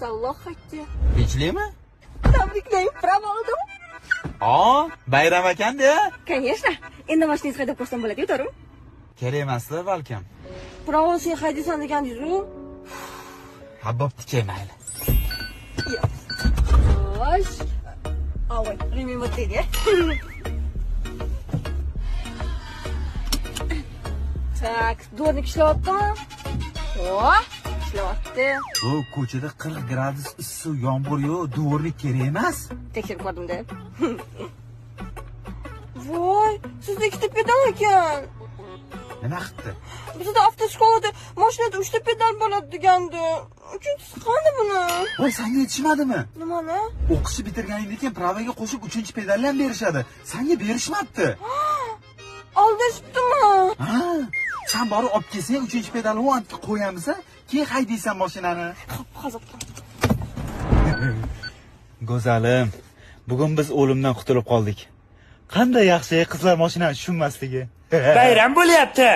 Alloh haqqi. Tinchlikmi? Tabriklayman, права oldim. O, bayram ekanda. Конечно. Endi mashinangizni haydab ko'rsam bo'ladi, to'g'rimi? Kerak emasdir balkim. Права olsang haydaysan degandingiz-ku. Ha, bo'pti, kel mayli. Xo'sh. Voy, ремень deydi. Так, дворник ishlayaptimi? O, ishlayapti. Bu ko'chada 40 gradus issiq, yomg'ir yo'q, дворник kerak emas. Tekshirib ko'rdimda. Voy, sizda ikkita pedal ekan. Nima qildi? Bizda автошкола da mashinada uchta pedal bo'ladi degandi. Uchinchisi qani buni? Voy, senga yetishmadimi? Nimani? O'qishni bitirganingdan keyin права ga qo'shib 3-pedalni ham berishadi. Senga berishmabdi. Aldashibdimi? Ha, sen borib olib kelsang 3-pedalni u yerga qo'yamiz, keyin haydaysan mashinani. Xo'p, hozir. Go'zalim, bugun biz o'limdan qutulib qoldik. Qanday yaxshi qizlar mashinani tushunmasligi. Bayram bo'lyapti.